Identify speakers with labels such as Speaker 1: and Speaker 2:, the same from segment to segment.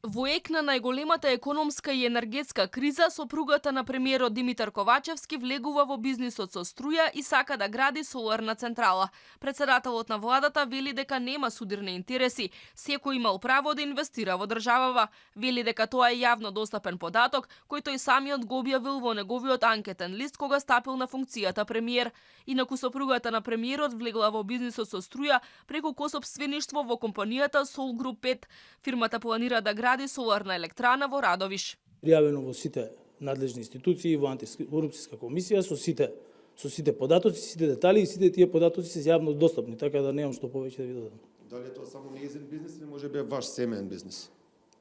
Speaker 1: Во ек на најголемата економска и енергетска криза, сопругата на премиерот Димитар Ковачевски влегува во бизнисот со струја и сака да гради соларна централа. Председателот на владата вели дека нема судирни интереси, секој имал право да инвестира во државава. Вели дека тоа е јавно достапен податок, кој тој самиот го објавил во неговиот анкетен лист кога стапил на функцијата премиер. Инаку сопругата на премиерот влегла во бизнисот со струја преку косопствеништво во компанијата Сол Груп 5. Фирмата планира да гради соларна електрана во Радовиш.
Speaker 2: Пријавено во сите надлежни институции, во антикорупцијска комисија со сите податоци, сите детали и сите тие податоци се јавно достапни, така да немам што повеќе да ви додам.
Speaker 3: Дали е тоа само нејзин бизнис или може би е ваш семеен бизнис?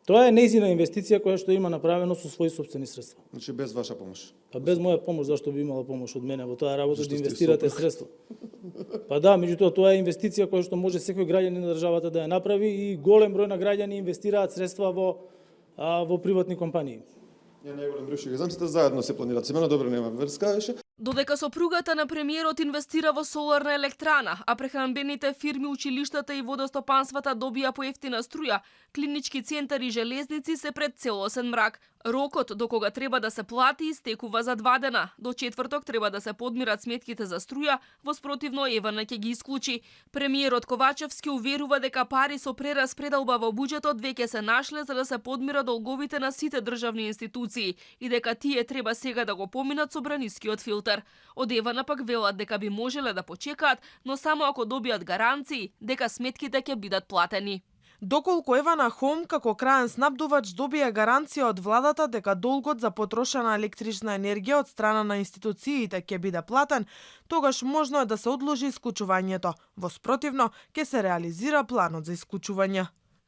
Speaker 2: Тоа е нејзина инвестиција која што има направено со своји сопствени средства.
Speaker 3: Значи без ваша помош.
Speaker 2: Па без моја помош, зашто би имала помош од мене во таа работа
Speaker 3: Зашто
Speaker 2: да
Speaker 3: сте
Speaker 2: инвестирате
Speaker 3: сопруг?
Speaker 2: средства? Па да, меѓутоа тоа е инвестиција која што може секој граѓанин на државата да ја направи и голем број на граѓани инвестираат средства во приватни компании.
Speaker 3: Ја најголем број ќе знам, сите заедно се планираат. Семено добро нема врска беше.
Speaker 1: Додека сопругата на премиерот инвестира во соларна електрана, а прехранбените фирми, училиштата и водостопанствата добија поевтина струја, клинички центари и железници се пред целосен мрак. Рокот до кога треба да се плати истекува за 2 дена. До четврток треба да се подмират сметките за струја, во спротивно ЕВН ќе ги исклучи. Премиерот Ковачевски уверува дека пари со прераспределба во буџетот веќе се нашле за да се подмира долговите на сите државни институции и дека тие треба сега да го поминат со бранискиот филтер. Од ЕВН пак велат дека би можеле да почекаат, но само ако добијат гаранции дека сметките ќе бидат платени.
Speaker 4: Доколку Евана Хом како краен снабдувач добија гаранција од владата дека долгот за потрошена електрична енергија од страна на институциите ќе биде платен, тогаш можно е да се одложи исклучувањето. Во спротивно, ќе се реализира планот за исклучување.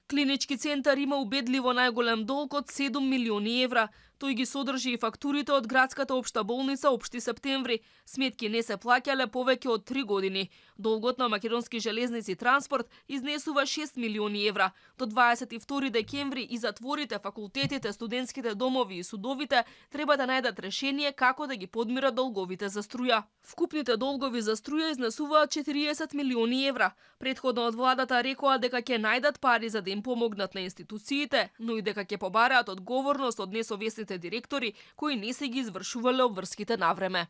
Speaker 1: Клинички центар има убедливо најголем долг од 7 милиони евра. Тој ги содржи и фактурите од градската општа болница Општи Септември. Сметки не се плаќале повеќе од 3 години. Долгот на Македонски железници транспорт изнесува 6 милиони евра. До 22 декември и затворите, факултетите, студентските домови и судовите треба да најдат решение како да ги подмират долговите за струја. Вкупните долгови за струја изнесуваат 40 милиони евра. Претходно од владата рекоа дека ќе најдат пари за да им помогнат на институциите, но и дека ќе побараат одговорност од несовесните директори кои не се ги извршувале обврските навреме.